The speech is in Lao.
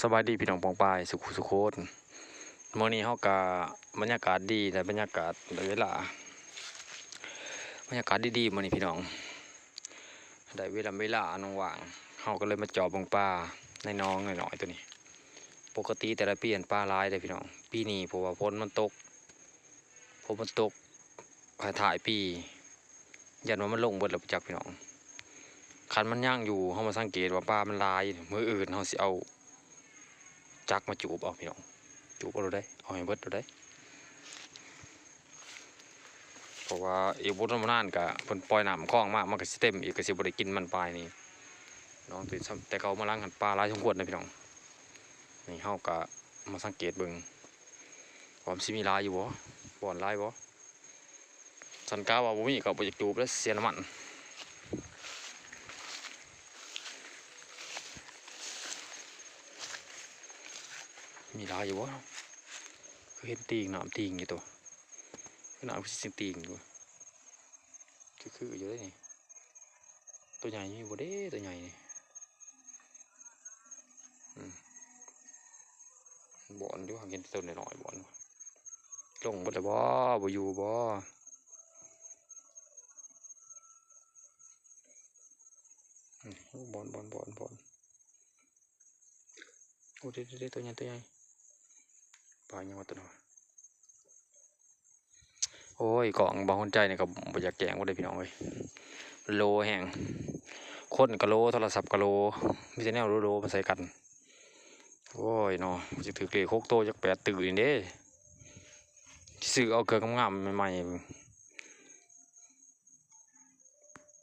ສະບາຍດີພີ່ນ້ອງປ້ອງປາຍສຸຂູສຸຄົນ. ມື້ນີ້ເຮົາກະບັນຍາກາດດີ ໄດ້ບັນຍາກາດ ໄດ້ເວລາ ບັນຍາກາດດີໆ ມື້ນີ້ພີ່ນ້ອງ ໄດ້ເວລາ ເວລາອັນວ່າງໆ ເຮົາກໍເລີຍມາເຈາະເບິ່ງປາໃນໜອງນ້ອຍໆ ໂຕນີ້. ປົກກະຕິແຕ່ລະປີຫັ້ນປາຫຼາຍເດ້ພີ່ນ້ອງ, ປີນີ້ເພາະວ່າຝົນມັນຕົກ ຝົນມັນຕົກທ້າຍໆປີ ຢ້ານວ່າມັນລົງເບິດແລ້ວບໍ່ຈັກພີ່ນ້ອງ. ຄັນມັນຍັງຢູ່ ເຮົາມາສັງເກດວ່າປາມັນຫຼາຍ, ມື້ອື່ນເຮົາຊິເອົາຈັກມາຈູບເອົາພີ່ນ້ອງ, ຈູບເອົາໂລດເດ້, ເອົາໃຫ້ເບິດໂລດເດ້. ເພາະວ່າອີກບໍ່ດົນບໍ່ນານກະເພິ່ນປ່ອຍນ້ຳຂອງມາ ມັນກະຊິເຕັມອີກ, ກະຊິບໍ່ໄດ້ກິນມັນປານີ້. ນ້ອງຕື່ນຊ້ຳ ແຕ່ເກົ່າມາຫຼັງຫັ້ນປາຫຼາຍສົມຄວນເດ້ພີ່ນ້ອງ. ນີ້ເຮົາກະມາສັງເກດເບິ່ງ ວ່າມັນຊິມີຫຼາຍຢູ່ບໍ່ ບ່ອນຫຼາຍບໍ່. ຄັນກະວ່າບໍ່ມີກໍບໍ່ຢາກຈູບແລ້ວ ເສຍນ້ຳມັນ. ມີຫຼາຍຢູ່ບໍ່? ຄືເຫັນຕີງ ນ້ຳຕີງຢູ່ໂຕ, ຄືນ້ຳຄືຊິຕີງຢູ່. ຄື ຄືຢູ່ເດ້ນີ້. ໂຕໃຫຍ່ມີບໍ່ເດ້ ໂຕໃຫຍ່ນີ້? ອືມ ບ່ອນຢູ່ ຫາກເຫັນແຕ່ໂຕນ້ອຍໆ ບ່ອນ. ລົງເບິດແລ້ວບໍ່? ບໍ່ຢູ່ບໍ່? ອືມ ບ່ອນ ບ່ອນ ບ່ອນ ບ່ອນ. ໂອ້ ເດ້ໆໆ ໂຕໃຫຍ່ ໂຕໃຫຍ່. ປາຫຍັງວະໂຕນັ້ນວະ? ໂອ້ຍ ກ້ອງບ່າວຫົວໃຈນີ້ກໍບໍ່ຢາກແຈ້ງບໍ່ໄດ້ພີ່ນ້ອງເອີຍ, ໂລແຮງ. ຄົນກໍໂລ ໂທລະສັບກໍໂລ, ມີແຕ່ແນວໂລໆມາໃສ່ກັນ. ໂອ້ຍເນາະ, ຊິຖືກເລກຫົກໂຕຈັກແປດຕື້ນີ້ເດ້. ຊິຊື້ເອົາເຄື່ອງງາມໆໃໝ່ໆ.